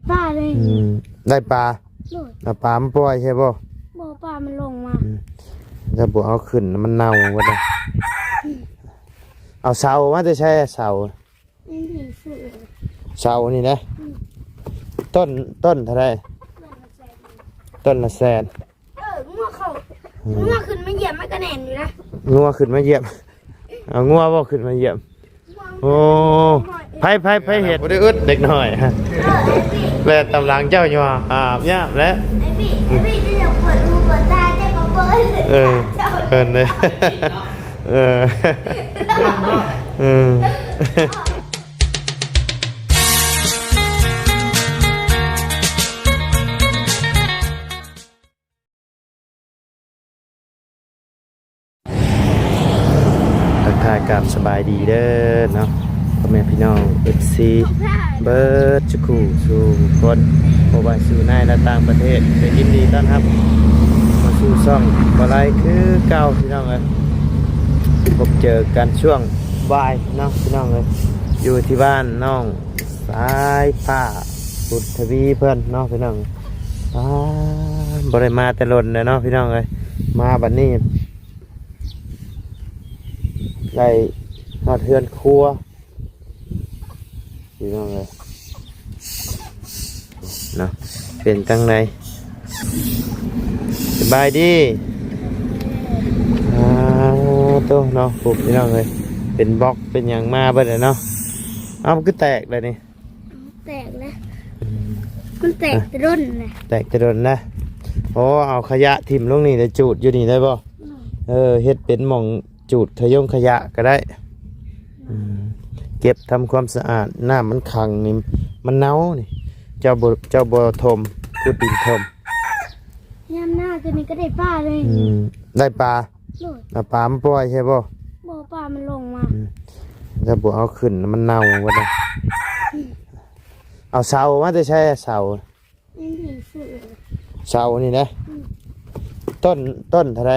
ປາເລີຍ. ອືມ ໄດ້ປາ. ໂດຍ. ເອົາປາມາປ່ອຍໃຊ່ບໍ່? ບໍ່, ປາມັນລົງມາ. ອືມ ແລ້ວບໍ່ເອົາຂຶ້ນ ມັນເນົ່າເບິດແລ້ວ. ເອົາເສົາມາແຕ່ໃສ? ເສົາ ນີ້ຊື້ ເສົານີ້ນະ. ອືມ ຕົ້ນ ຕົ້ນເທົ່າໃດ? ຕົ້ນລະແສນ. ເອີ ງົວເຂົາ ອືມ ງົວຂຶ້ນມາຢຽບມັນກະແໜ້ນຢູ່ນະ. ງົວຂຶ້ນມາຢຽບ. ເອົາງົວບໍ່ຂຶ້ນມາຢຽບ? ໂອ້ ໃຜ ໃຜ ໃຜເຮັດ? ບໍ່ໄດ້ອຶດເດັກນ້ອຍ ແລ່ນຕາມຫຼັງເຈົ້າຢູ່ ອາບນ້ຳແລ້ວ. ເອີ ເພິ່ນເດ້ ເອີ ເອີ. ທັກທາຍກັບສະບາຍດີເດີເນາະ ພໍ່ແມ່ພີ່ນ້ອງ ເອັຟຊີ ເບິດສູ່ຄູ່ສູ່ຄົນ ບໍ່ວ່າຢູ່ໃນ ແລະ ຕ່າງປະເທດ ກໍຍິນດີຕ້ອນຮັບເຂົ້າສູ່ຊ່ອງບໍ່ໄລຄືເກົ່າ ພີ່ນ້ອງເອີຍ. ພົບເຈີກັນຊ່ວງບ່າຍເນາະ ພີ່ນ້ອງເອີຍ ຢູ່ທີ່ບ້ານນ້ອງ ສາຍຟ້າ ບຸນທະວີເພິ່ນເນາະ ພີ່ນ້ອງ. ອາ ບໍ່ໄດ້ມາແຕ່ດົນແລ້ວເນາະ ພີ່ນ້ອງເອີຍ ມາບັດນີ້ໄດ້ຮອດເຮືອນຄົວ ພີ່ນ້ອງເອີຍເນາະ. ເປັນຈັ່ງໃດ? ສະບາຍດີ. ອາ ໂຕເນາະ ພຸ້ນ ພີ່ນ້ອງເອີຍ ເປັນບລັອກເປັນຫຍັງມາເບິດແລ້ວເນາະ. ເອົ້າ ມັນຄືແຕກແລ້ວນີ້? ແຕກແລ້ວ ອືມ ມັນແຕກແຕ່ດົນແລ້ວ ແຕກແຕ່ດົນແລ້ວ. ໂອ້ ເອົາຂະຫຍະຖິ້ມລົງນີ້ ໄດ້ຈູດຢູ່ນີ້ໄດ້ບໍ່? ອືມ ເອີ ເຮັດເປັນໝ່ອງຈູດຂະຍົງຂະຫຍະກໍໄດ້. ອືມ ເກັບທຳຄວາມສະອາດ ນ້ຳມັນຂັງນີ້ ມັນເນົ່ານີ້. ເຈົ້າບໍ່ ເຈົ້າບໍ່ຖົມ ຂຸດດິນຖົມ ຍາມໜ້າຕົວນີ້ກໍໄດ້ປາເລີຍ. ອືມ ໄດ້ປາ. ໂດຍ. ເອົາປາມາປ່ອຍໃຊ່ບໍ່? ບໍ່, ປາມັນລົງມາ. ອືມ ແລ້ວບໍ່ເອົາຂຶ້ນ ມັນເນົ່າເບິດແລ້ວ. ເອົາເສົາມາແຕ່ໃສ? ເສົາ ນີ້ຊື້ ເສົານີ້ນະ. ອືມ ຕົ້ນ ຕົ້ນເທົ່າໃດ?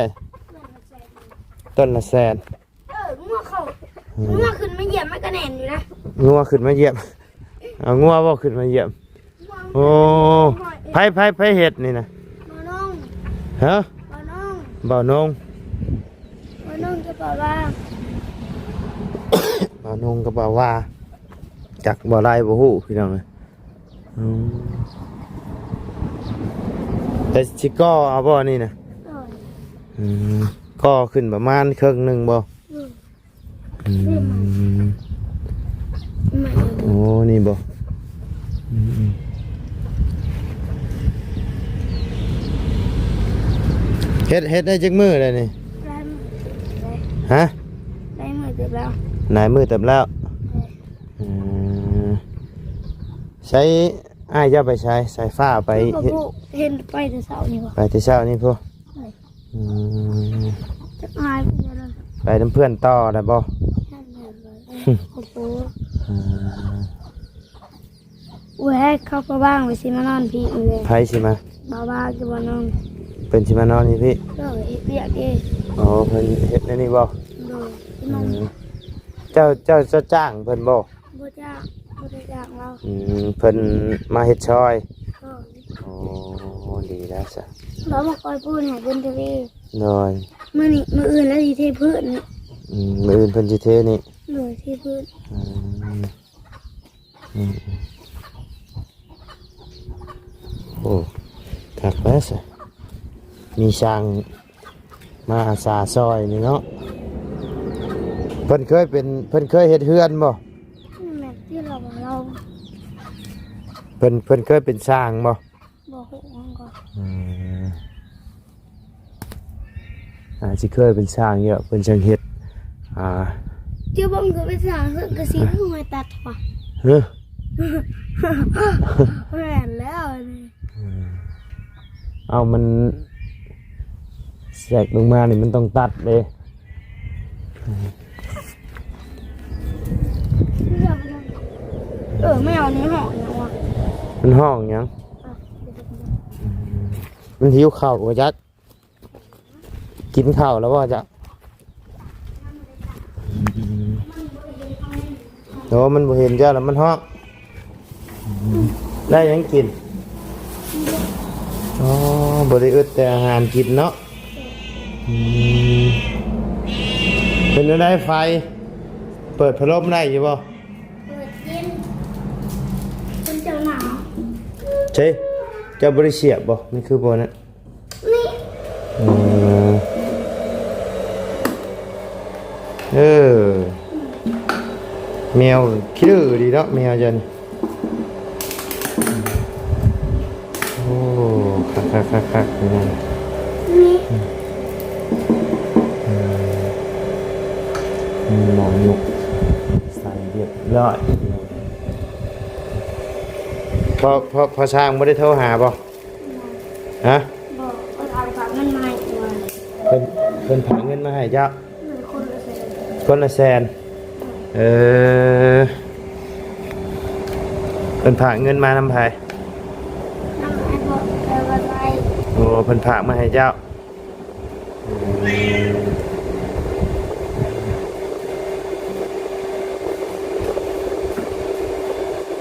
ຕົ້ນລະແສນ. ເອີ ງົວເຂົາ ອືມ ງົວຂຶ້ນມາຢຽບມັນກະແໜ້ນຢູ່ນະ. ງົວຂຶ້ນມາຢຽບ. ເອົາງົວບໍ່ຂຶ້ນມາຢຽບ? ໂອ້ ໃຜ ໃຜ ໃຜເຮັດນີ້ນະ? ບ່າວນົງ. ຮະ? ບ່າວນົງ ບ່າວນົງ ບ່າວນົງກັບບ່າວວ່າ ບ່າວນົງກັບບ່າວວ່າ ຈັກບໍ່ໄດ້ ບໍ່ຮູ້ ພີ່ນ້ອງເອີຍ. ອືມ ແຕ່ຊິກໍ່ເອົາບໍ່ນີ້ນະ? ໂດຍ. ອືມ ກໍ່ຂຶ້ນປະມານເຄິ່ງໜຶ່ງບໍ່? ໂດຍ. ອືມ ໂອ້ ນີ້ບໍ່? ອືມ ເຮັດ ເຮັດໄດ້ຈັກມື້ແລ້ວນີ້? ຫຼາຍມື້ເຕີບແລ້ວ. ຮະ? ຫຼາຍມື້ເຕີບແລ້ວ. ຫຼາຍມື້ເຕີບແລ້ວ. ໂດຍ. ອືມ ໃສ ອ້າຍເຈົ້າໄປໃສ? ສາຍຟ້າໄປ ເຫັນໄປແຕ່ເຊົ້ານີ້ບໍ່? ໄປແຕ່ເຊົ້ານີ້ພຸ້ນ. ໂດຍ. ອືມ ຈັກອາຍເພິ່ນເລີຍ. ໄປນຳເພື່ອນຕໍ່ໄດ້ບໍ່? ໂອ້ໂຫ ອືມ ໂອ້ຍ ໃຫ້ເຂົາໄປວາງໄວ້ ຊິມານອນພີ້ເລີຍ. ໃຜຊິມາ? ບ່າວວ່າຈະມານອນ. ເພິ່ນຊິມານອນຢູ່ພີ້? ໂດຍ ເຮັດວຽກເດ້. ອໍ ເພິ່ນເຮັດແນວນີ້ບໍ່? ໂດຍ. ອືມ ເຈົ້າ ເຈົ້າ ເຈົ້າຈ້າງເພິ່ນບໍ່? ບໍ່ຈ້າງ ບໍ່ໄດ້ຈ້າງລາວ. ອືມ ເພິ່ນມາເຮັດຊ່ອຍ. ໂດຍ. ໂອ້ ດີແລ້ວຊະ. ລາວມາຄອຍປູນໃຫ້ເພິ່ນເດ້. ໂດຍ. ມື້ນີ້ ມື້ອື່ນລາວຊິເທພື້ນນີ້. ອືມ ມື້ອື່ນເພິ່ນຊິເທນີ້. ໂດຍ ເທພື້ນ. ອືມ ອືມ ໂອ້ ຄັກແລ້ວຊະ ມີຊ່າງ ມາອາສາຊ່ອຍນີ້ເນາະ. ເພິ່ນເຄີຍເປັນ ເພິ່ນເຄີຍເຮັດເຮືອນບໍ່? ແມ່ນທີ່ລາວ ລາວ ເພິ່ນ ເພິ່ນເຄີຍເປັນຊ່າງບໍ່? ບໍ່ຮູ້ນຳກັນ. ອືມ ອາດຊິເຄີຍເປັນຊ່າງຢູ່ ເພິ່ນຈັ່ງເຮັດ. ອ່າ ເຈົ້າເບິ່ງຄືເປັນຊ່າງ ຄືກະຊິຄືໄມ້ຕັດວ່າ. ເອີ ແມ່ນແລ້ວນີ້. ອືມ ເອົາ ມັນແຊກລົງມານີ້ມັນຕ້ອງຕັດເດ້. ເອີ ແມວນີ້ຮ້ອງຫຍັງວະ? ມັນຮ້ອງຫຍັງ? ອ່ະ ມັນຫິວເຂົ້າບໍ່ຈັກ. ກິນເຂົ້າແລ້ວບໍ່ເຈົ້າ? ໂອ້ ມັນບໍ່ເຫັນເຈົ້າແລ້ວມັນຮ້ອງ. ໄດ້ຫຍັງກິນ? ອໍ ບໍ່ໄດ້ອຶດແຕ່ອາຫານກິນເນາະ. ອືມ ເປັນແນວໃດໄຟ? ເປີດພັດລົມໄດ້ຢູ່ບໍ່? ເປີດເຢັນ ເປັນເຈົ້າໜາວ. ເຈົ້າບໍ່ໄດ້ສຽບບໍ່? ມັນຄືບໍ່ນັ້ນ. ນີ້ ເອີ ເອີ ແມວຂີ້ດື້ດີເນາະ ແມວເຈົ້ານີ້. ໂອ້ ຄັກໆໆໆ ພີ່ນ້ອງ. ນີ້ ອືມ ມີໝໍຍົກໃສ່ຮຽບຮ້ອຍ. ພໍ່ ພໍ່ ພໍ່ຊ່າງບໍ່ໄດ້ໂທຫາບໍ່? ຮະ? ບໍ່ ເພິ່ນເອົາຝາກເງິນມາໃຫ້ກ່ອນ. ເພິ່ນ ເພິ່ນຝາກເງິນມາໃຫ້ເຈົ້າ? ຄົນລະແສນ ຄົນລະແສນ. ເອີ ເພິ່ນຝາກເງິນມານຳໃຜ? ນຳອ້າຍພໍ່ ແປວ່າໄດ້. ໂອ້ ເພິ່ນຝາກມາໃຫ້ເຈົ້າ.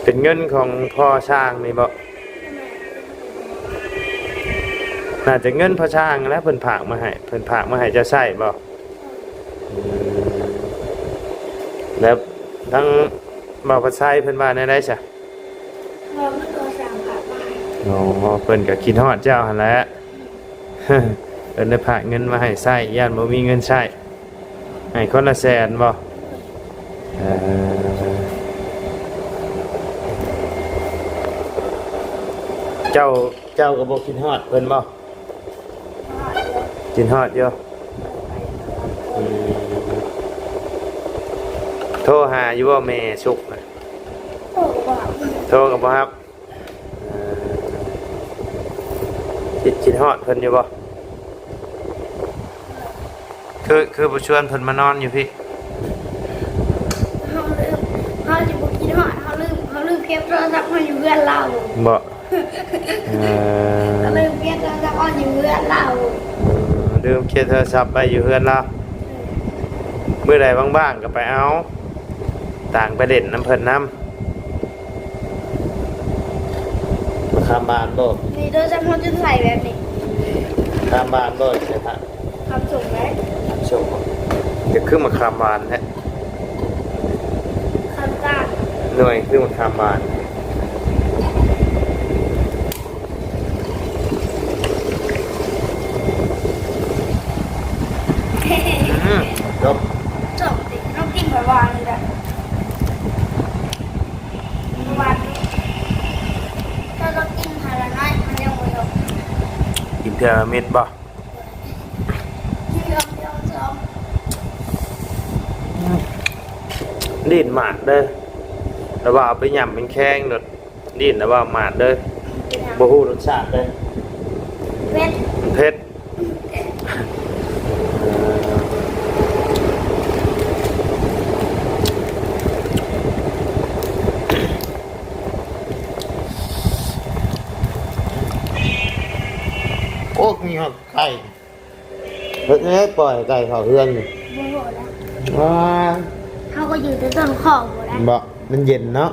ເປັນເງິນຂອງພໍ່ຊ່າງນີ້ບໍ່? ໜ້າຈະເງິນພໍ່ຊ່າງແຫຼະ ເພິ່ນຝາກມາໃຫ້. ເພິ່ນຝາກມາໃຫ້ເຈົ້າໃຊ້ບໍ່? ແລ້ວທາງບ່າວພັດໄຊເພິ່ນວ່າແນວໃດຊະ? ເພິ່ນກໍສັ່ງກັບມາໃຫ້. ອໍ ເພິ່ນກໍຄິດຮອດເຈົ້າຫັ້ນແຫຼະ. ເພິ່ນໄດ້ຝາກເງິນມາໃຫ້ໃຊ້ ຢ້ານບໍ່ມີເງິນໃຊ້. ໃຫ້ຄົນລະແສນບໍ່? ເອີ ເຈົ້າ ເຈົ້າກໍບໍ່ຄິດຮອດເພິ່ນບໍ່? ຄິດຮອດຢູ່. ອືມ ໂທຫາຢູ່ບໍ່ແມ່ສຸກ? ໂທກໍບໍ່ຮັບ ໂທກໍບໍ່ຮັບ. ເອີ ຄິດ ຄິດຮອດເພິ່ນຢູ່ບໍ່? ຄື ຄືບໍ່ຊວນເພິ່ນມານອນຢູ່ພີ້? ເຮົາລືມ ເຮົາຊິບໍ່ຄິດຮອດ ເຮົາລືມ ເຮົາລືມເກັບໂທລະສັບເຮົາຢູ່ເຮືອນລາວ. ບໍ່? ເອີ ເຮົາລືມເກັບໂທລະສັບເຮົາຢູ່ເຮືອນລາວ. ເອີ ລືມເກັບໂທລະສັບໄວ້ຢູ່ເຮືອນລາວ. ເອີ ມື້ໃດວ່າງໆກໍໄປເອົາ ຕ່າງໄປຫຼິ້ນນຳເພິ່ນນຳ. ມະຂາມຫວານບໍ່? ນີ້ໂດຍສະເພາະຈຸດໄຟແບບນີ້. ມະຂາມຫວານບໍ່? ໃສ່ຜັກ ຄຳສົມໄດ້ ຄຳສົມບໍ່? ຈະຄືມະຂາມຫວານແທ້. ຄຳກ້ານ ໜ່ວຍຄືມະຂາມຫວານ. ອືມ ຈົບ ຈົບຕິ ນ້ອງກິນໄປຫວານນີ້ແຫຼະ. ເຈົ້າຕ້ອງກິນເທື່ອລະໜ້ອຍ ມັນຍັງບໍ່ຈົບ. ກິນເທື່ອລະເມັດບໍ່? ກິນເທື່ອດຽວສອງ. ລີ້ນໝາດເດີ້ ແຕ່ວ່າເອົາໄປຫຍ້ຳແຂງໆໂລດ. ລີ້ນແລ້ວວ່າໝາດເດີ້ ບໍ່ຮູ້ລົດຊາດເດີ້. ເຜັດ ມັນເຜັດ. ໂອ້ ມີຮອດໄກ່. ເຮັດແນວໃດປ່ອຍໄກ່ເຂົ້າເຮືອນນີ້? ບໍ່ຮູ້ແລ້ວ. ວ້າ ເຮົາກໍຢູ່ແຕ່ຕົ້ນຄໍພຸ້ນແຫຼະ. ບໍ່ ມັນເຢັນເນາະ.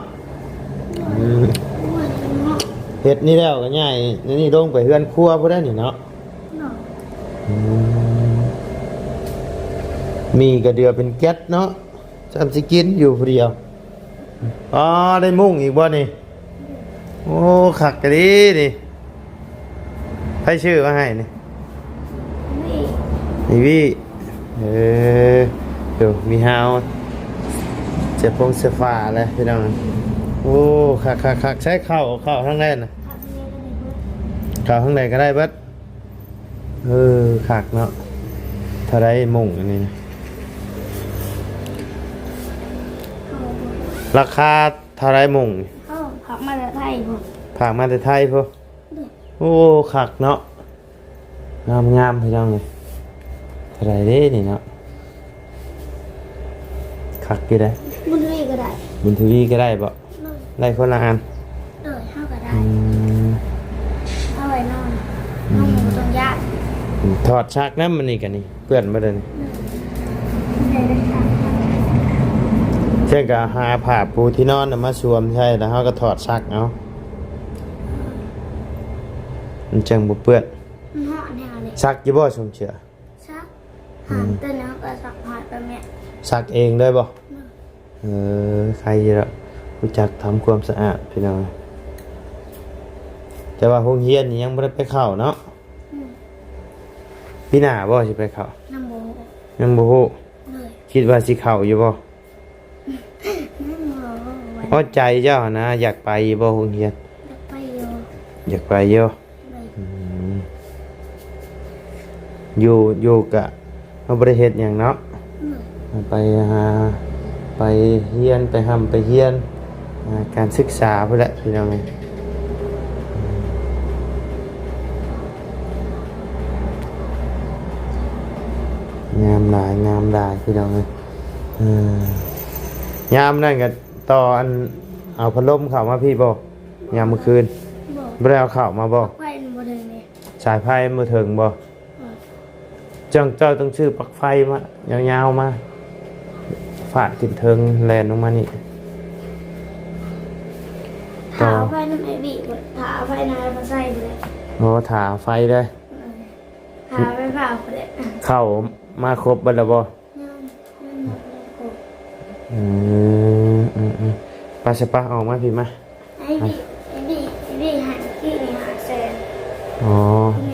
ອືມ ໂອ້ຍ ເນາະ ເຮັດນີ້ແລ້ວກໍຍ້າຍນີ້ລົງໄປເຮືອນຄົວພຸ້ນແຫຼະນີ້ເນາະ. ເນາະ ອືມ ມີກະເດືອເປັນແກັດເນາະ. ຊ່ຳຊິກິນຢູ່ຜູ້ດຽວ. ອໍ ໄດ້ມຸ້ງອີກບໍ່ນີ້? ໂອ້ ຄັກກະດີນີ້. ໃຜຊື້ມາໃຫ້ນີ້? ນີ້ ນີ້ວີ. ເອີ ໂຕມີຮາວ ເສື້ອໂພງເສື້ອຜ້າແຫຼະພີ່ນ້ອງ. ໂອ້ ຄັກໆໆ. ໃຊ້ເຂົ້າ ເຂົ້າທາງໃດນະ? ເຂົ້າທາງໃດກໍໄດ້ເບິດ. ເອີ ຄັກເນາະ. ເທົ່າໃດມຸ້ງອັນນີ້ນະ? ລາຄາເທົ່າໃດມຸ້ງ? ເຮົາຝາກມາແຕ່ໄທພຸ້ນ. ຝາກມາແຕ່ໄທພຸ້ນ. ໂດຍ. ໂອ້ ຄັກເນາະ ງາມໆ ພີ່ນ້ອງເອີຍ. ເທົ່າໃດເດ້ນີ້ເນາະ? ຄັກຢູ່ເດ້. ບຸນທະວີກໍໄດ້. ບຸນທະວີກໍໄດ້ບໍ່? ໂດຍ. ໄດ້ຄົນລະອັນ. ໂດຍ ເຮົາກໍໄດ້. ອືມ ເອົາໄວ້ນອນ. ອືມ ນ້ອງບໍ່ຕ້ອງຢ້ານ. ອືມ ຖອດຊັກນຳ ອັນນີ້ກໍນີ້ ເປື້ອນໝົດເລີຍນີ້. ໂດຍ ໄດ້ໄດ້ຊັກ. ເຊິ່ງກໍຫາຜ້າປູທີ່ນອນນະມາສວມໃສ່ ແລ້ວເຮົາກໍຖອດຊັກເອົາ. ມັນຈັ່ງບໍ່ເປື້ອນ. ມັນຮ້ອນແຮງເລີຍ. ຊັກຢູ່ບໍ່ຊົມເສື້ອ? ຊັກ. ອືມ ຫາງຕົວນີ້ເຮົາກໍຊັກໃຫ້ໄປແມ່. ຊັກເອງເລີຍບໍ່? ເອີ ໃຄຢູ່ດອກ ຮູ້ຈັກທຳຄວາມສະອາດພີ່ນ້ອງ. ແຕ່ວ່າໂຮງຮຽນນີ້ຍັງບໍ່ໄດ້ໄປເຂົ້າເນາະ. ອືມ ປີໜ້າບໍ່ຊິໄປເຂົ້າ? ຍັງບໍ່ຮູ້. ຍັງບໍ່ຮູ້. ໂດຍ. ຄິດວ່າຊິເຂົ້າຢູ່ບໍ່? ຍັງບໍ່ຮູ້. ເອົາໃຈເຈົ້າຫັ້ນນະ ຢາກໄປຢູ່ບໍ່ໂຮງຮຽນ? ຢາກໄປຢູ່. ຢາກໄປຢູ່. ອືມ ຢູ່ ຢູ່ກະເຮົາບໍ່ໄດ້ເຮັດຫຍັງເນາະ. ອືມ ໄປຫາ ໄປຮຽນ ໄປຮ່ຳໄປຮຽນ ອ່າ ການສຶກສາພຸ້ນແຫຼະພີ່ນ້ອງເອີຍ. ງາມຫຼາຍ ງາມຫຼາຍພີ່ນ້ອງເອີຍ. ເອີ ຍາມນັ້ນກະຕໍ່ອັນ ເອົາພັດລົມເຂົ້າມາພີ້ບໍ່? ຍາມມື້ຄືນ. ບໍ່ ບໍ່ໄດ້ເອົາເຂົ້າມາບໍ່? ໄຟມັນບໍ່ເຖິງເດ້. ສາຍໄຟມັນບໍ່ເຖິງບໍ່? ອືມ ຈັ່ງເຈົ້າຕ້ອງຊື້ປລັກໄຟມາຍາວໆ ມາຟາດຂຶ້ນເທິງ ແລ່ນລົງມານີ້. ຖ້າເອົາໄຟນຳໄອ້ບີດ ຖ້າເອົາໄຟນຳມາໃສ່ພຸ້ນແຫຼະ. ໂອ້ ຖ້າເອົາໄຟເດ້. ເອີ ຖ້າໄຟຟ້າພຸ້ນແຫຼະ. ເຂົ້າມາຄົບເບິດແລ້ວບໍ່? ຍັງ ຍັງບໍ່ໄດ້ຄົບ. ອືມ ອືມ ອືມ ໄປຊະປະ ອອກມາພີ້ມາ. ໄອ້ບີ ໄອ້ບີ ໄອ້ບີໃຫ້ກີ້ນີ້ຫ້າແສນ. ອໍ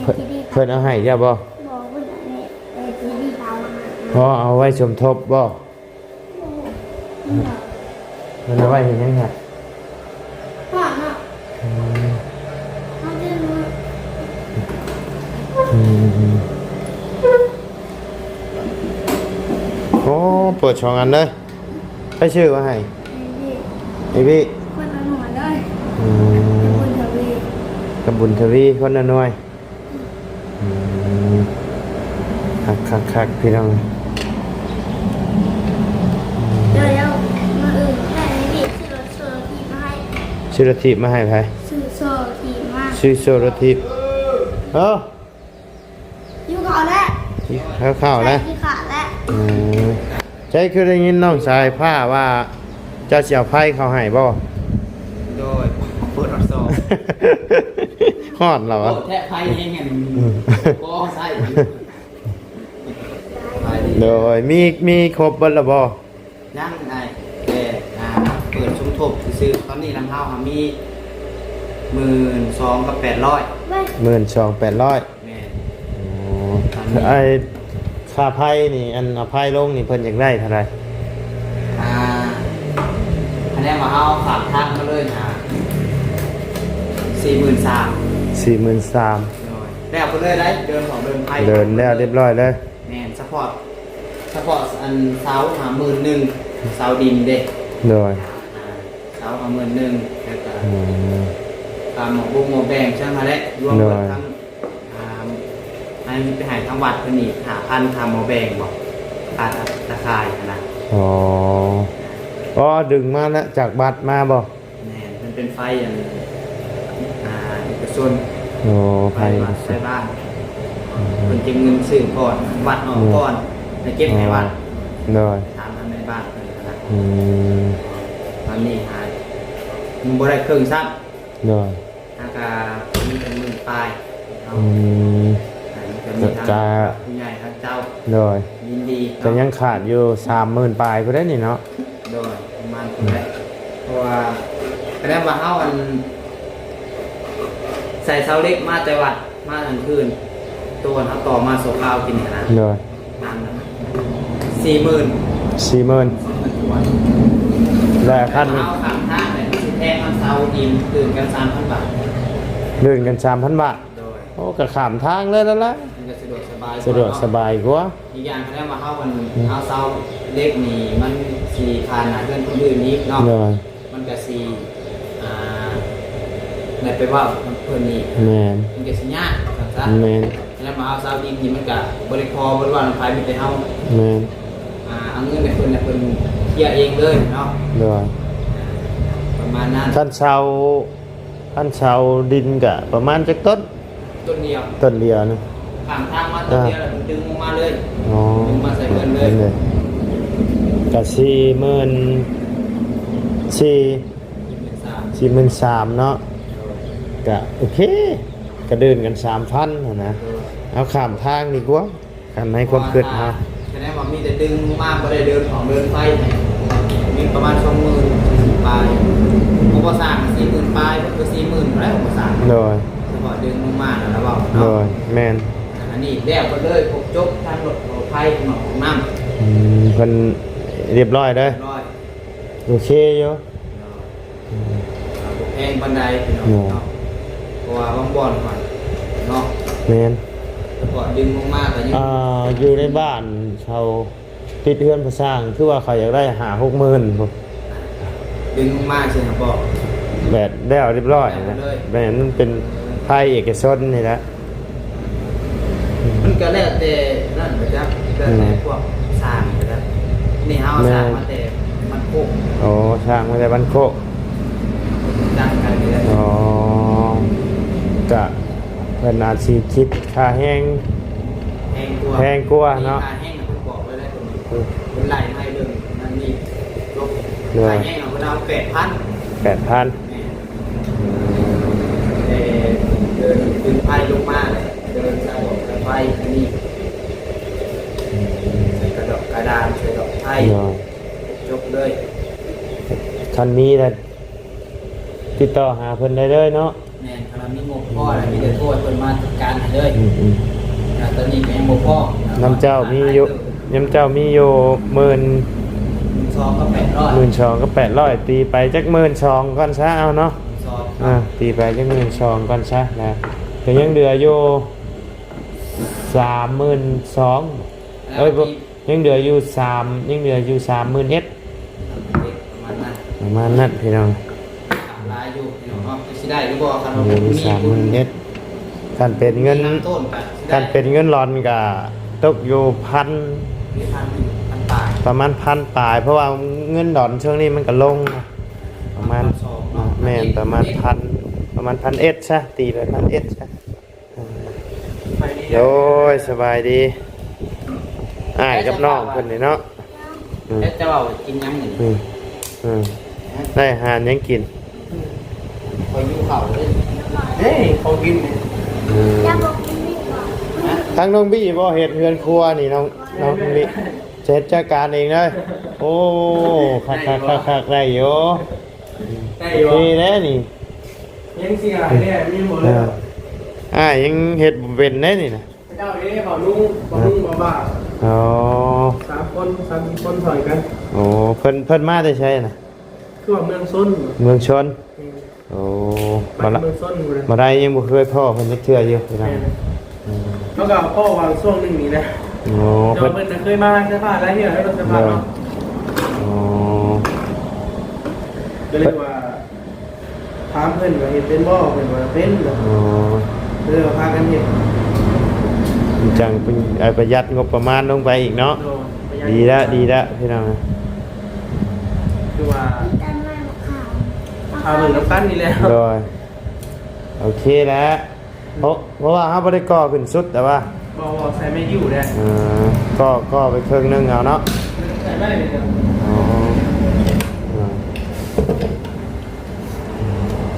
ເພິ່ນ ເພິ່ນເອົາໃຫ້ເຈົ້າບໍ່? ບໍ່ ເພິ່ນເອົາໃຫ້ ໄອ້ບີພາມາໃຫ້. ອໍ ເອົາໄວ້ສົມທົບບໍ່? ບໍ່ ເພິ່ນເອົາໄວ້ເຮັດຫຍັງຫະ? ອືມ ອືມ ໂອ້ ເປີດສອງອັນເລີຍ. ໃຜຊື້ມາໃຫ້? ໄອ້ບີ ໄອ້ບີ ຄົນລະໜ່ວຍເລີຍ. ອືມ ບຸນທະວີ ກັບບຸນທະວີ ຄົນລະໜ່ວຍ. ອືມ ຄັກໆໆ ພີ່ນ້ອງ. ດຽວ ດຽວ ມື້ອື່ນແມ່ນມີຊື້ລົດ ຊື້ລົດຖີບມາໃຫ້. ຊື້ລົດຖີບມາໃຫ້ໃຜ? ຊື້ໂສ້ລົດຖີບມາ. ຊື້ໂສ້ລົດຖີບ. ເອີ ຫິວເຂົ້າແລ້ວ ຫິວເຂົ້າແລ້ວ. ໃສ່ຂີ້ຂາດແລ້ວ. ອືມ ໃຊ່ ຄືໄດ້ຍິນນ້ອງສາຍຟ້າວ່າເຈົ້າຊິເອົາໄຟເຂົ້າໃຫ້ບໍ່? ໂດຍ ເປີດຮອດສອງ. ຮອດແລ້ວຫວາ? ໂອ້ ແທະໄຟແຮງ ອືມ ບໍ່ໃຊ້. ໂດຍ ມີ ມີຄົບເບິດແລ້ວບໍ່? ຍັງອ້າຍ ແຕ່ ອ່າ ເປີດສົມທົບຊື່ໆ. ຕອນນີ້ນຳເຮົາຫາມີໝື່ນສອງກັບແປດຮ້ອຍ. ໝື່ນສອງແປດຮ້ອຍ. ແມ່ນ. ອໍ ອັນນີ້ ໄອ້ ຄ່າໄຟນີ້ ອັນເອົາໄຟລົງນີ້ ເພິ່ນຢາກໄດ້ເທົ່າໃດ? ອ່າ ຄະແນນວ່າເຮົາຝາກທາງມາເລີຍນະ ສີ່ໝື່ນສາມ. ສີ່ໝື່ນສາມ. ໂດຍ ແລ້ວໄປເລີຍໄດ໋ ເດີນຂອງເດີນໄຟ ເດີນແລ້ວຮຽບຮ້ອຍເລີຍ. ແມ່ນ ສະເພາະ ສະເພາະອັນເສົາຫາໝື່ນໜຶ່ງ ເສົາດິນເດ້. ໂດຍ ອ່າ ເສົາຫາໝື່ນໜຶ່ງ ແລ້ວກະ ອືມ ຄ່າໝໍ້ບົງໝໍ້ແບງຈັ່ງຫັ້ນແຫຼະ ລວມເບິດ ໂດຍ ທັງ ອ່າ ໃຫ້ໄປໃຫ້ທາງວັດເພິ່ນອີກຫ້າພັນ ຄ່າໝໍ້ແບງບໍ ຄ່າຕາຂ່າຍຫັ້ນນະ. ອໍ ອໍ ດຶງມາແລ້ວ ຈາກວັດມາບໍ? ແມ່ນ ມັນເປັນໄຟອັນ ອ່າ ເອກະຊົນ. ໂອ້ ໄຟເອກະຊົນ ໄຟວັດ ໄຟບ້ານ. ອືມ ເພິ່ນເກັບເງິນຊື້ກ່ອນ ວັດອອກ ແມ່ນ ກ່ອນ ແລ້ວເກັບໃຫ້ວັດ. ອໍ ໂດຍ ຖາມທາງໃນບ້ານເພິ່ນນະ. ອືມ ຕອນນີ້ຫາ ຍັງບໍ່ໄດ້ເຄິ່ງຊ້ຳ. ໂດຍ ຫາກະມີແຕ່ໝື່ນປາຍເນາະ. ອືມ ກະມີທາງ ກະ ຜູ້ໃຫຍ່ທາງເຈົ້າ ໂດຍ ຍິນດີເນາະ. ກະຍັງຂາດຢູ່ສາມໝື່ນປາຍພຸ້ນເດ້ນີ້ເນາະ. ໂດຍ ປະມານພຸ້ນແຫຼະ. ເພາະວ່າ ຄະແນນວ່າເຮົາ ອັນ ໃສ່ເສົາເຫຼັກມາແຕ່ວັດ ມາກາງຄືນ ໂຕອັນເຮົາຕໍ່ມາຊົ່ວຄາວກິນຫັ້ນນະ. ໂດຍ ອັນ ສີ່ໝື່ນ. ສີ່ໝື່ນ. ແລະ ຄັນເຮົາຂ້າມທາງນີ້ ມັນຊິແພງນຳເສົາດິນ ຕື່ມກັນສາມພັນບາດ. ຕື່ມກັນສາມພັນບາດ. ໂດຍ ໂອ້ ກະຂ້າມທາງເລີຍລະລະ ມັນກະສະດວກສະບາຍ ສະດວກສະບາຍກວ່າ. ອີກຢ່າງ ຄະແນນວ່າເຮົາ ອັນ ອືມ ເຮົາເສົາເຫຼັກນີ້ ມັນຊິຄານເຮືອນຄົນອື່ນອີກເນາະ. ໂດຍ ມັນກະຊິ ອ່າ ໄດ້ໄປເວົ້ານຳເພິ່ນອີກ. ແມ່ນ ມັນກະຊິຍາກ ວ່າຊັ້ນຊະ. ແມ່ນ ແລ້ວມາເອົາເສົາດິນນີ້ ມັນກະບໍ່ໄດ້ຂໍ ບໍ່ໄດ້ເວົ້ານຳໃຜ ມີແຕ່ເຮົາ ແມ່ນ ອ່າ ເອົາເງິນໃຫ້ເພິ່ນ ແລ້ວເພິ່ນເຄຍເອງເລີຍເນາະ. ໂດຍ ປະມານນັ້ນ. ຄັນເສົາ ຄັນເສົາດິນກະປະມານຈັກຕົ້ນ? ຕົ້ນດຽວ ຕົ້ນດຽວນະ ຂ້າງທາງມາຕົ້ນດຽວ ອ່າ ແລ້ວມັນດຶງລົງມາເລີຍ. ອໍ ດຶງມາໃສ່ເຮືອນເລີຍ. ກະສີ່ໝື່ນສີ່ ສີ່ໝື່ນສາມ ສີ່ໝື່ນສາມເນາະ. ໂດຍ ກະໂອເຄ ກະເດີນກັນສາມພັນຫັ້ນນະ. ເອີ ເອົາຂ້າມທາງດີກວ່າ ຄັນໃນຄວາມຄິດເຮົາ. ສະແດງວ່າມີແຕ່ດຶງລົງມາ ບໍ່ໄດ້ເດີນຂອງເດີນໄຟ ມີປະມານສອງໝື່ນປາຍ ຂອງກໍ່ສ້າງສີ່ໝື່ນປາຍ ເພິ່ນກໍສີ່ໝື່ນແລ້ວກໍ່ສ້າງ. ໂດຍ ສະເພາະດຶງລົງມານະລະເວົ້າເນາະ. ໂດຍ ແມ່ນ. ອັນນີ້ແລ້ວເບິດເລີຍ ຄົບຈົບ ທັງລົດ ລົດໄຟ ຫ້ອງນ້ຳ. ອືມ ເພິ່ນຮຽບຮ້ອຍເດີ. ຮຽບຮ້ອຍ ໂອເຄຢູ່. ເນາະ ອືມ ກໍບໍ່ແພງປານໃດພີ່ນ້ອງເນາະ. ເພາະວ່າບາງບ່ອນມັນເນາະ. ແມ່ນ. ສະເພາະດຶງລົງມາກໍຍັງ ອ່າ ຢູ່ໃນບ້ານເຂົາ ຕິດເຮືອນຜູ້ສ້າງ ຄືວ່າເຂົາຢາກໄດ້ຫ້າຫົກໝື່ນພຸ້ນ ດຶງລົງມາຊີ້ນະບໍ? ແບບແລ້ວຮຽບຮ້ອຍນະ. ແມ່ນ ມັນເປັນໄຟເອກະຊົນນີ້ແຫຼະ. ມັນກໍແລ້ວແຕ່ນັ້ນປະຈັກ ແລ້ວແຕ່ ອືມ ພວກສ້າງປະຈັກ. ນີ້ເຮົາ ແມ່ນ ສ້າງມາແຕ່ບ້ານໂຄກ. ໂອ້ ສ້າງມາແຕ່ບ້ານໂຄກ ຕ່າງກັນນີ້ແຫຼະ. ອໍ ກະເພິ່ນອາດຊິຄິດຄ່າແຮງ ແພງກວ່າ ແພງກວ່າເນາະ. ຄ່າແຮງເພິ່ນບອກໄວ້ແລ້ວ ເພິ່ນ ອືມ ເພິ່ນໄລ່ມາໃຫ້ເບິ່ງນັ້ນນີ້ ໂດຍ ຄ່າແຮງເຮົາເພິ່ນເອົາແປດພັນ ແປດພັນ. ແມ່ນ ແຕ່ເດີນຂຶ້ນໄຟລົງມາເລີຍ ເດີນສາຍບອກສາຍໄຟອັນນີ້ ໃສ່ກະດອກກະດານ ໃສ່ດອກໄຟ ໂດຍ ຈົບເລີຍ. ຄັນມີລະຕິດຕໍ່ຫາເພິ່ນໄດ້ເລີຍເນາະ. ແມ່ນ ຄັນວ່າມີງົບພໍລະ ມີແຕ່ໂທໃຫ້ເພິ່ນມາຈັດການໃຫ້ເລີຍ. ອືມໆ ແຕ່ຕອນນີ້ກໍຍັງບໍ່ພໍ ນຳເຈົ້າມີຢູ່ ນຳເຈົ້າມີຢູ່ໝື່ນ ໝື່ນສອງກັບແປດຮ້ອຍ ໝື່ນສອງກັບແປດຮ້ອຍ ຕີໄປຈັກໝື່ນສອງກ່ອນຊະ ເອົາເນາະ. ໝື່ນສອງ ອ່າ ຕີໄປຈັກໝື່ນສອງກ່ອນຊະນະ ກໍຍັງເຫຼືອຢູ່ສາມໝື່ນສອງ ເອີຍ ບໍ່ ຍັງເຫຼືອຢູ່ສາມ ຍັງເຫຼືອຢູ່ສາມໝື່ນເອັດ ປະມານນັ້ນ ປະມານນັ້ນພີ່ນ້ອງ. ຫຼາຍຢູ່ພີ່ນ້ອງເນາະ ຊິໄດ້ຫຼືບໍ່ ຄັນວ່າ ເຫຼືອຢູ່ສາມໝື່ນເອັດ. ຄັນເປັນເງິນ ຄັນເປັນເງິນລອນກໍຕົກຢູ່ພັນ ພັນປາຍ ປະມານພັນປາຍ ເພາະວ່າເງິນດອນຊ່ວງນີ້ມັນກໍລົງນະ ປະມານ ພັນສອງເນາະ. ແມ່ນ ປະມານພັນ ປະມານພັນເອັດຊະ ຕີໄປພັນເອັດຊະ. ໂດຍ ສະບາຍດີ ອ້າຍກັບນ້ອງເພິ່ນນີ້ເນາະ. ອືມ ແລ້ວຈະເວົ້າກິນຫຍັງມື້ນີ້? ອືມ ອືມ ໄດ້ອາຫານຫຍັງກິນ? ຂ້ອຍຫິວເຂົ້າເດ້ ເດ້ ຂອງກິນນີ້. ອືມ ທາງນ້ອງບີບໍ່ເຮັດເຮືອນຄົວນີ້ ນ້ອງ ນ້ອງບີ ຈະເຮັດຈັດການເອງເດີ. ໂອ້ ຄັກໆໆໆ ໄດ້ຢູ່ ໄດ້ຢູ່ ໂອເຄແລ້ວນີ້ ຍັງຊິຫາຍແດ່ ມີບໍ່ແລ້ວ. ເອີ ອ້າຍຍັງເຮັດບໍ່ເປັນເດ້ນີ້ນະ ເຈົ້າເດ້ ບ່າວລຸງ ບ່າວລຸງ ບ່າວບ່າວ. ອໍ ສາມຄົນ ສາມສີ່ຄົນຊ່ອຍກັນ. ໂອ້ ເພິ່ນ ເພິ່ນມາແຕ່ໃສນະ? ຄືວ່າເມືອງຊົນ ເມືອງຊົນ. ແມ່ນ. ໂອ້ ມາ ເມືອງຊົນພຸ້ນນະ ມາໄດ້ຍັງບໍ່ເຄີຍພໍ້ເພິ່ນຈັກເທື່ອຢູ່ພີ່ນ້ອງ. ແມ່ນ. ອືມ ເຮົາກໍພໍ້ຫວ່າງຊ່ວງໜຶ່ງນີ້ແຫຼະ. ໂອ້ ເພິ່ນ ເພິ່ນນະເຄີຍມາເສື້ອຜ້າຫຼາຍເທື່ອ ລົດເສື້ອຜ້າເນາະ. ອໍ ກໍເລີຍວ່າ ຖາມເພິ່ນວ່າເຮັດເປັນບໍ່ ເພິ່ນວ່າເປັນ. ອໍ ເອີ ພາກັນເຮັດ ຈັ່ງເປັນ ເອີ ປະຢັດງົບປະມານລົງໄປອີກເນາະ. ໂດຍ ປະຢັດ ດີລະ ດີລະ ພີ່ນ້ອງ. ຄືວ່າ ເອົາເບິ່ງນຳກັນນີ້ແຫຼະ. ໂດຍ ໂອເຄແລ້ວ ເພາະ ເພາະວ່າເຮົາບໍ່ໄດ້ກໍ່ຂຶ້ນສຸດ ແຕ່ວ່າ ບໍ່ ບໍ່ ໃສ່ໄມ້ຢູ່ແຫຼະ. ເອີ ກໍ່ ກໍ່ໄປເຄິ່ງໜຶ່ງເອົາເນາະ ໃສ່ໄມ້ນີ້. ອໍ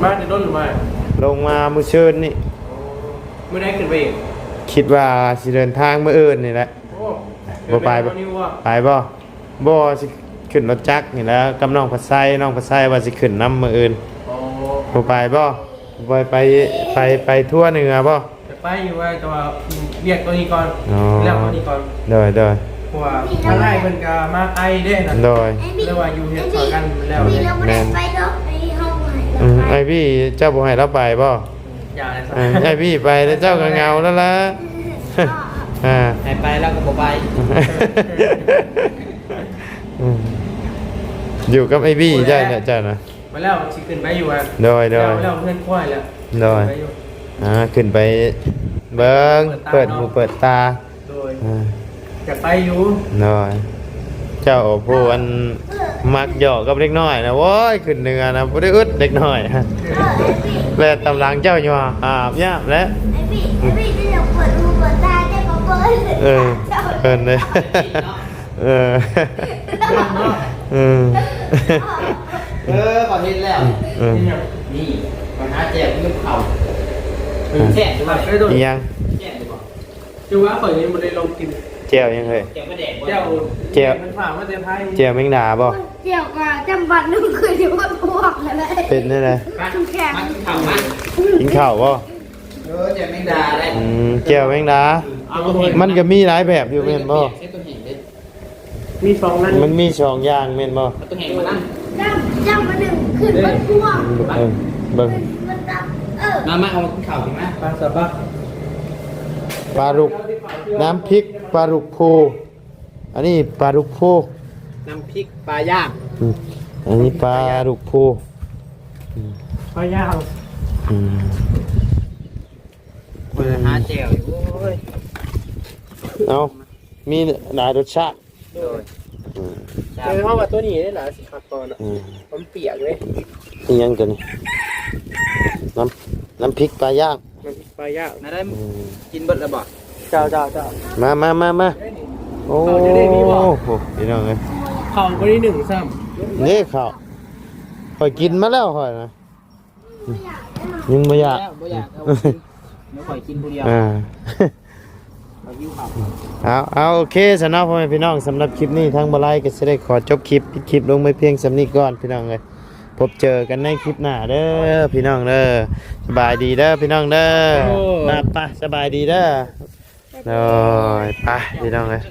ມາແຕ່ດົນຫຼືບໍ່? ລົງມາມື້ຊືນນີ້. ໂອ້ ມື້ໃດຂຶ້ນໄປອີກ? ຄິດວ່າຊິເດີນທາງມື້ອື່ນນີ້ແຫຼະ. ໂອ້ ບໍ່ໄປ ໄປບໍ່? ບໍ່ ຊິຂຶ້ນລົດຈັກນີ້ແຫຼະ ກັບນ້ອງພັດໄຊ ນ້ອງພັດໄຊວ່າຊິຂຶ້ນນຳມື້ອື່ນ. ໂອ້ ບໍ່ໄປບໍ່? ບໍ່ໄປ ໄປ ໄປທົ່ວເໜືອບໍ່? ຈະໄປຢູ່ ແຕ່ວ່າວຽກຕົວນີ້ກ່ອນ. ອໍ ແລ້ວຕົວນີ້ກ່ອນ. ໂດຍ ໂດຍ ເພາະວ່າທາງອ້າຍເພິ່ນກໍມາໄກເດ້ນະ. ໂດຍ ເລີຍວ່າຢູ່ເຮັດຊ່ອຍກັນແລ້ວ. ແມ່ນ ອືມ ອ້າຍບີ ເຈົ້າບໍ່ໃຫ້ລາວໄປບໍ່? ຢ່າເລີຍ ເອີ ອ້າຍບີໄປແລ້ວເຈົ້າກໍເຫງົາແລ້ວລະ. ອ່າ ໃຫ້ໄປລາວກໍບໍ່ໄປ. ອືມ ຢູ່ກັບອ້າຍບີໄດ້ແຫຼະເຈົ້ານະ. ມາແລ້ວຊິຂຶ້ນໄປຢູ່ວ່າ. ໂດຍ ໂດຍ ແລ້ວ ແລ້ວເຮືອນຄວາຍແລ້ວ. ໂດຍ ຂຶ້ນໄປຢູ່ ອ່າ ຂຶ້ນໄປເບິ່ງ ເປີດຕາ ເປີດຫູເປີດຕາ. ໂດຍ ອ່າ ຢາກໄປຢູ່. ໂດຍ ເຈົ້າຜູ້ອັນມັກຫຍອກກັບເດັກນ້ອຍນະ ໂອ້ຍ ຂຶ້ນເໜືອນະ ບໍ່ໄດ້ອຶດເດັກນ້ອຍ ແລ່ນຕາມຫຼັງເຈົ້າຢູ່ຫາບຍາບແຫຼະ. ເອີ ເພິ່ນເດ້ ເອີ ເອີ ເອີ ຂ້ອຍເຫັນແລ້ວ. ເອີ ນີ້ ຂ້ອຍຫາແຈ່ວກິນກັບເຂົ້າ. ເອີ ແຊບຢູ່ບໍ່? ອີຫຍັງ? ແຊບຢູ່ບໍ່? ຄືວ່າຂ້ອຍຍັງບໍ່ໄດ້ລອງກິນ ແຈ່ວຫຍັງເຮີ້ຍ? ແຈ່ວປາແດກບໍ່? ແຈ່ວ ແຈ່ວ ມັນຝາກມາແຕ່ໄທ ແຈ່ວແມງດາບໍ່? ແຈ່ວກໍຈຳບັດໜຶ່ງຄືຊິໝົດພວກນັ້ນແຫຼະ ເປັນແນວໃດ? ແຂງ ມາກິນເຂົ້າມາ ກິນເຂົ້າບໍ່? ເອີ ແຈ່ວແມງດາໄດ໋ ອືມ ແຈ່ວແມງດາ ເອົາ ມັນກໍມີຫຼາຍແບບຢູ່ແມ່ນບໍ່? ມີສອງນັ້ນ ມັນມີສອງຢ່າງແມ່ນບໍ່? ເອົາຕົວແຫ້ງມານຳ ຈຳ ຈຳມາໜຶ່ງຂຶ້ນເບິດພວກ ເອີ ເບິ່ງ ເອີ ມາ ມາ ເອົາມາກິນເຂົ້າກິນມາ ປາສະປາ ປາດຸກ ນ້ຳພລິກປາດຸກພູ ອັນນີ້ປາດຸກພູ ນ້ຳພລິກປາຍ່າງ ອືມ ອັນນີ້ປາດຸກພູ ອືມ ປາຍ່າງ ອືມ ຂ້ອຍຫາແຈ່ວຢູ່ ໂອ້ຍ ເອົາ ມີຫຼາຍລົດຊາດ ໂດຍ ອືມ ແຕ່ເຮົາວ່າຕົວນີ້ເດ້ຫຼາຍຊິຄັກກວ່າເນາະ ອືມ ມັນປຽກເດ້ ອີຫຍັງຕົວນີ້? ນ້ຳ ນ້ຳພລິກປາຍ່າງ ນ້ຳພລິກປາຍ່າງ ແນວໃດ ອືມ ກິນເບິດແລ້ວບໍ່? ເຈົ້າ ເຈົ້າ ເຈົ້າ ມາ ມາ ມາ ມາ ໂອ້ ເຂົ້າຢູ່ໃນນີ້ບໍ່? ໂອ້ ພີ່ນ້ອງເອີຍ ເຂົ້າບໍ່ໄດ້ໜຶ້ງຊ້ຳ ນີ້ເຂົ້າ ຂ້ອຍກິນມາແລ້ວຂ້ອຍນະ ຍັງບໍ່ຢາກ ບໍ່ຢາກ ເອົາ ດຽວຂ້ອຍກິນຜູ້ດຽວ ອ່າ ຂ້ອຍຫິວເຂົ້າ ເອົາ ເອົາ ໂອເຄ ຊັ້ນເນາະ ພໍ່ແມ່ພີ່ນ້ອງ ສຳລັບຄລິບນີ້ ທາງບໍ່ໄລກໍຊິໄດ້ຂໍຈົບຄລິບ ປິດຄລິບລົງໄປພຽງສ່ຳນີ້ກ່ອນ ພີ່ນ້ອງເອີຍ ພົບເຈີກັນໃນຄລິບໜ້າເດີ ພີ່ນ້ອງເດີ ສະບາຍດີເດີ ພີ່ນ້ອງເດີ ໂອ້ ໄປ ໄປ ສະບາຍດີເດີ ໂດຍ ໄປ ພີ່ນ້ອງເອີຍ.